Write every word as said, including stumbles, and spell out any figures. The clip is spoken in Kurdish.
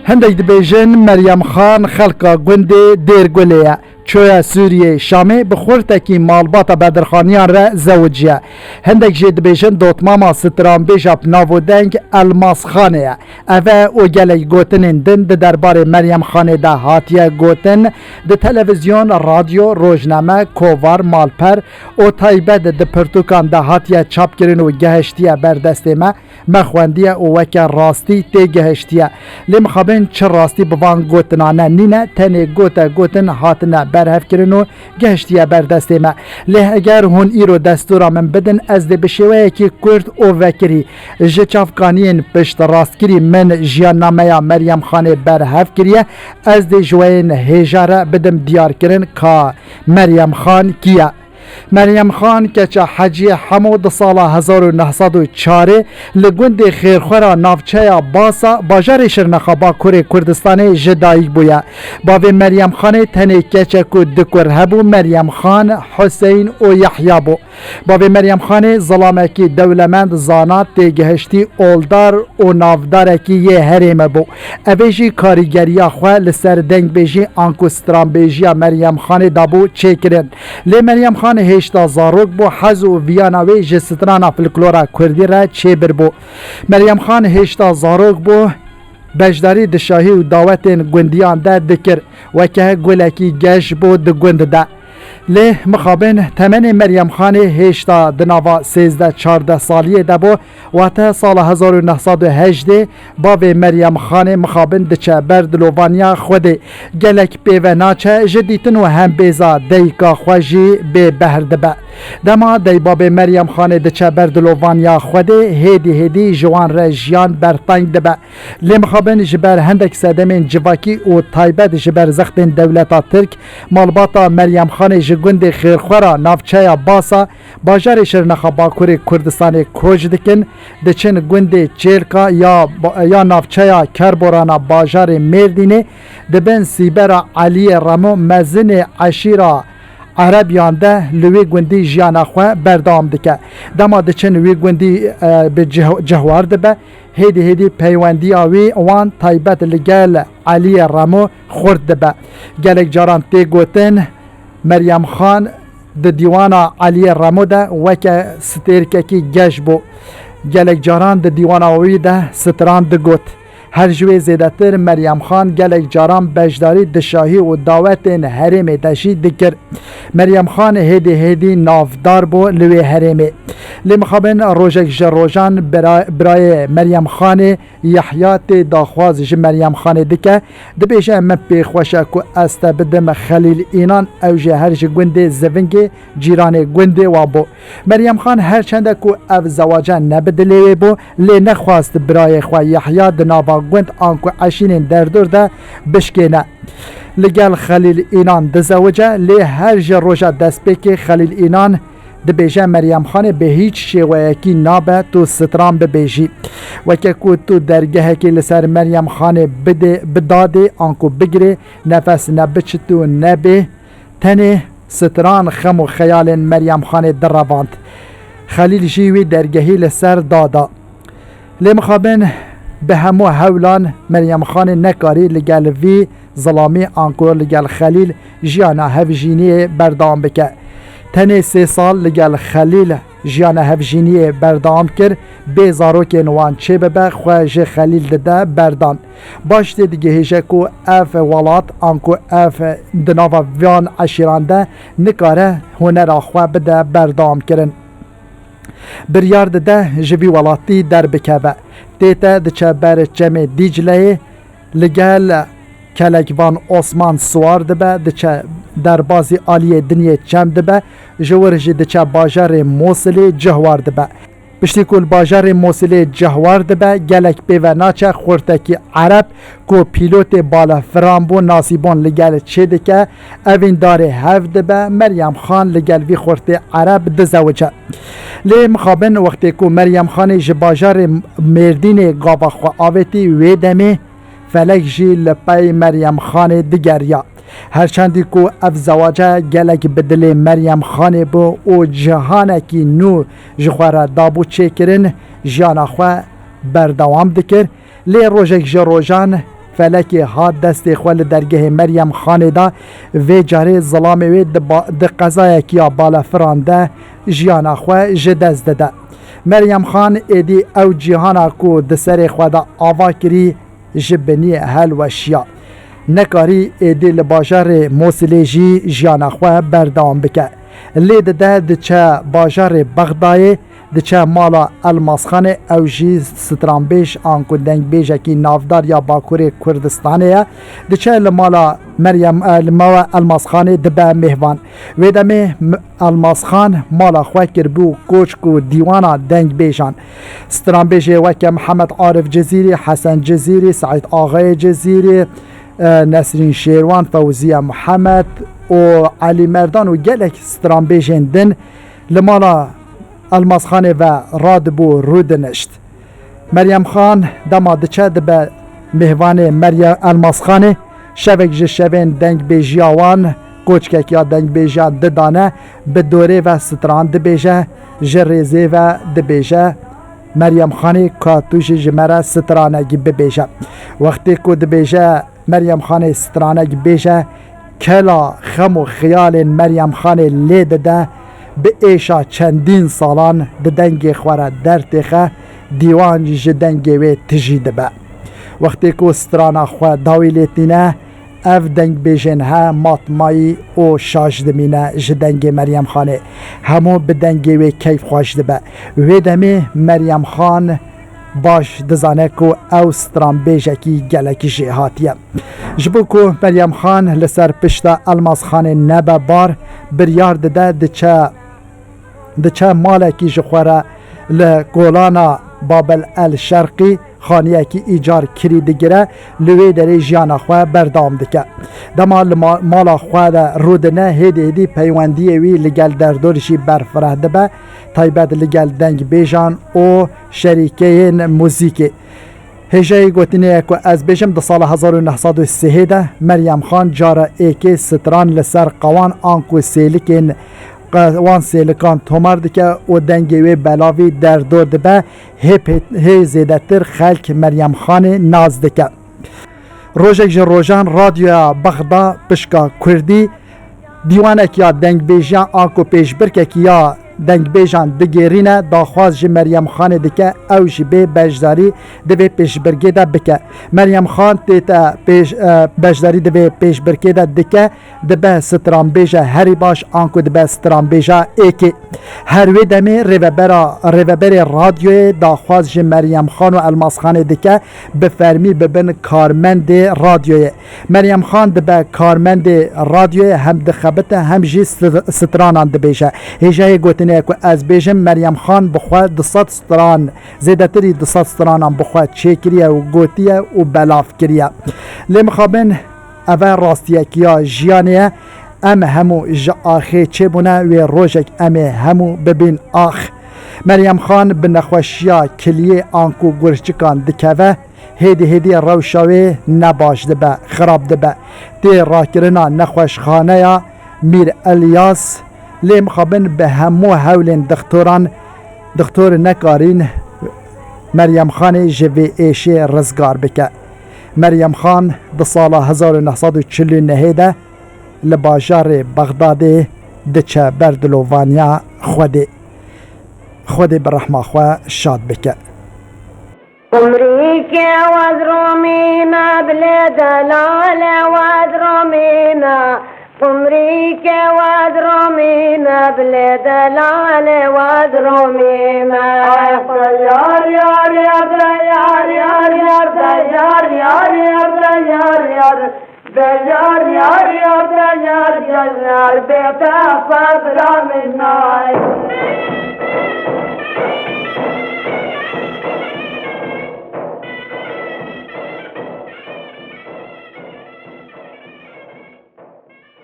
Hindek dibêjin Meryem Xan xelka gundê Dêrgulê ye. Çoya Sûriyê Şamê bi xurtekî malbata Bedirxaniyan re zewiciye. Hindek jê dibêjin dotmama stranbêja bi nav û deng Elmas Xanê ye. Ev e û gelek gotinên din di derbarê Meryem Xanê de hatiye gotin, di televîzyon, radyo, rojname, kovar, malper û taybet di pirtûkan de hatiye çapkirin û gehiştiye ber destê me. Me xwendiye û weke rastî tê gihiştiye. Lê mixabin çi rastî bi van gotinane nîne, tenê gote gotin hatine berhevkirin û gihiştiye ber destê me. Lê eger hûn îro destûra min bidin, ez dê bi şêweyekî kurt û vekirî ji çavkaniyên piştrastkirî min Jiyannameya Meryem Xanê berhev kiriye, ez dê ji we yên hêja re bidim diyarkirin ka Meryem Xan kî ye. Meryem Xan keça Heciyê Hemo di sala hezar û neh sed û çarê li gundê Xêrxwera navçeya Basa, bajarê Şirnexa Bakurê Kurdistanê ji dayik bûye. Bavê Meryem Xanê tenê keçek û du kur hebû, Meryem Xan, Huseyn û Yehya bû. Bavê Meryem Xanê zilamekî dewlemend, zana, têgihiştî, oldar û navdarekî yê herême bû. Ev ê jî karîgeriya xwe li ser dengbêjî anku stranbêjiya Meryem Xanê dabû çêkirin. Lê Meryem Xan hêşta zarok bû, hez û viyana wê ji strana folklora kurdî re çêbiribû. Meryem Xan hêşta zarok bû, beşdarî di şahî û dawetên gundiyan de dikir, weke gulekî geş bû di gund de. Lê mixabin temenê Meryem Xanê hêşta di nava sêzdeh çardeh saliyê de bû, wate sala hezar û neh sed û hejdê bavê Meryem Xanê mixabin diçe ber dilovaniya Xwedê. Gelek pê ve naçe, ji dîtin û hembêza dayika xwe jî bê behr dibe. Dema daybabê Meryem Xanê diçe ber dilovaniya Xwedê, hêdî hêdî ji wan re jiyan berteng dibe. Lê mixabin ji ber hindek sedemên civakî û taybet ji ber zextên dewleta Tirk, malbata Meryem Xanê ji gundê Xêrxwera navçeya Basa, bajarê Şirnexa Bakurê Kurdistanê koç dikin, diçin gundê Çêlka ya, ya navçeya Kerborana bajarê Mêrdînê, di bin sîbera Eliyê Remo mezinê eşîra Erebiyan de li wê gundî jiyana xwe berdewam dike. Dema diçin wê gundî, e, bi cih-, cihwar dibe, hêdî hêdî peywendiya wî wan taybet li gel Eliyê Remo xurt dibe. Gelek caran tê gotin, Meryem Xan di dîwana Eliyê Remo de weke stêrkekî geş bû. Gelek caran di dîwana wî de stran digot. Her ji wê zêdetir Meryem Xan gelek caran beşdarî di şahî û dawetên herêmê de jî dikir. Meryem Xan hêdî hêdî navdar bû li wê herêmê. Lê mixabin rojek ji rojan bira-, birayê Meryem Xanê Yehya tê daxwaz ji Meryem Xanê dike, dibêje, min pê xweş e ku ez te bidim Xelîl Înan, ew jî her ji gundê Zivingê cîranê gundê wan bû. Meryem Xan her çende ku ev zewace ne bi dilê wê bû, lê nexwest birayê xwe Yehya di nava gund anku eşînên derdor de bişkêne. Li gel Xelîl Înan dizewice, lê her ji roja destpêkê Xelîl Înan dibêje Meryem Xanê bi hîç şêweyekî nabe tu stran bibêjî. Weke ku tu dergehekê li ser Meryem Xanê bidê, bidadê anku bigirê, nefes ne biçit û nebê, tenê stran xem û xeyalên Meryem Xanê direvand. Xelîl jî wî dergehî li ser dada. Lê mixabin bi hemû hewlan Meryem Xanê nekarî li gel vî zilamî anku li gel Xelîl jiyana hevjîniyê berdewam bike. Tenê sê sal li gel Xelîl jiyana hevjîniyê berdewam kir, bê zarokên wan çêbibe xwe ji Xelîl dide berdan. Baş tê digihêje ku ev welat anku ev di nava van eşîran de nikare hunera xwe bide berdewamkirin. Biryar dide ji vî welatî derbikeve. Tête diçe ber çemê Dîcleyê, li gel Kelekvan Osman siwar dibe, diçe derbazî aliyê Dinyê Çem dibe, ji wir jî diçe bajarê Mosilê cihwar dibe. Piştî ku li bajarê Mosilê cihwar dibe, gelek pê ve naçe xurtekî Ereb ku pîlotê balefiran bû, nasîbûn li gel çêdike, evîndarê hev dibe, Meryem Xan li gel vî xurtê Ereb dizewice. Lê mixabin wextê ku Meryem Xanê ji bajarê Mêrdînê gava xwe avêtî, wê demê Felek jî li pey Meryem Xanê digeriya. Her çendî ku ev zewace gelek bi dilê Meryem Xanê bû û cihanekî nû ji xwe re dabû çêkirin, jiyana xwe berdewam dikir. Lê rojek ji rojan felekê hat destê xwe li dergehê Meryem Xanê de, vê carê zilamê wê di ba-, di qezayekî ya balefiran de jiyana xwe ji dest dide. Meryem Xan êdî ew cîhana ku di serê xwe de ava kirî, ji binî helweşiya. Nekarî êdî li bajarê Mosilê jî jiyana xwe berdewam bike. Lê dide diçe bajarê Bexdayê, diçe mala Elmasxanê, ew jî stranbêj anku dengbêjekî navdar ya Bakurê Kurdistanê ye. Diçe li mala Meryem, e, li mala Elmasxanê dibe mêhvan. Wê demê m-, Elmasxan mala xwe kiribû koçk û dîwana dengbêjan. Stranbêjê weke Mihemed Arif Cizîrî, Hesen Cizîrî, Seîd Axayê Cizîrî, e, Nesrîn Şêrwan, Fewziye Mihemed û Elî Merdan û gelek stranbêjên din li mala Elmasxanê ve radibû rûdinişt. Meryem Xan dema diçe dibe mêhvanê Merye-, Elmasxanê, şevek ji şevên dengbêjiya wan, koçkek ya dengbêjiyan didane, bi dorê ve stran dibêje, ji rêzê ve dibêje, Meryem Xanê, ka tu jî ji me re stranekî bibêje. Wextê ku dibêje, Meryem Xanê stranek bêje, kela xem û xiyalên Meryem Xanê lê dide, bi êşa çendîn salan di dengê xwe re dertêxe, dîwan jî ji dengê wê tijî dibe. Wextê ku strana xwe dawî lê tîne, ev dengbêjên he matmayî û şaş dimîne ji dengê Meryem Xanê. Hemû bi dengê wê keyfxweş dibe. Wê demê Meryem Xan baş dizane ku ew stranbêjekî gelekî jêhatî ye. Ji bo ku Meryem Xan li ser pişta Elmas Xanê nebe bar, biryar dide diçe, diçe malekî ji xwe re li kolana Babel El Şerqî xaniyekî îcar kirî digire, li wê derê jiyana xwe berdewam dike. Dema li ma-, mala xwe de rûdine, hêdî hêdî peywendiyê wî li gel derdor jî berfireh dibe, taybet li gel dengbêjan û şerîkeyên muzîkê. Hêjayî gotinê ye ku ez bêjim, di sala hezar û neh sed û sihê de Meryem Xan cara êkê stran li ser qewan anku sêlikên qe-, wan sêlikan tomar dike û dengê wê belavî derdor dibe, hê pê-, hê zêdetir xelk Meryem Xanê nas dike. Rojek ji rojan radyoya Bexda pişka Kurdî dîwanek ya dengbêjiyan a ku pêşbirkekî ya dengbêjan digêrîne, daxwaz ji Meryem Xanê dike, ew jî bê beşdarî di vê pêşbirgê de bike. Meryem Xan tête pêş-, e, beşdarî di vê pêşbirkê de dike, dibe stranbêje herî baş, anku dibe stranbêja êkê. Her wê demê rêvebera, rêveberê radyoyê daxwaz ji Meryem Xan û Elmas Xanê dike, bi fermî bibin karmendê radyoyê. Meryem Xan dibe karmendê radyoyê, hem dixebite hem jî st-, stranan dibêje. Hêjayê gotinê ye ku ez bêjim, Meryem Xan bi xwe du sed stran, zêdetirî du sed stranan bi xwe çêkiriye û gotiye û belav kiriye. Lê mixabin, eve rastiyekiya jiyanê ye. Em hemû ji axê çêbûne, wê rojek em ê hemû bibîn ax. Meryem Xan bi nexweşiya kiliyê anku gurçikan dikeve, hêdî hêdî rewşa wê ne baş dibe, xirab dibe. Tê rakirina nexweşxaneya Mîr Elyas, lê mixabin bi hemû hewlên dixtoran, dixtor nekarîn Meryem Xanê ji vê êşê rizgar bike. Meryem Xan di sala hezar û neh sed û çil û nehê de li bajarê Bexdadê diçe ber dilovaniya Xwedê. Xwedê bi rehma xwe şad bike. Qumrîke wed romîna, bilê delale wed romîna. Qumrîke wed romîna, bilê delale wed romîna. Ay, yar, yar, yar, de, yar, yar, yar, de, yar, yar, yar, de, yar, yar. De, yar, yar, yar, de, yar, yar, yar, bê te fed romîna.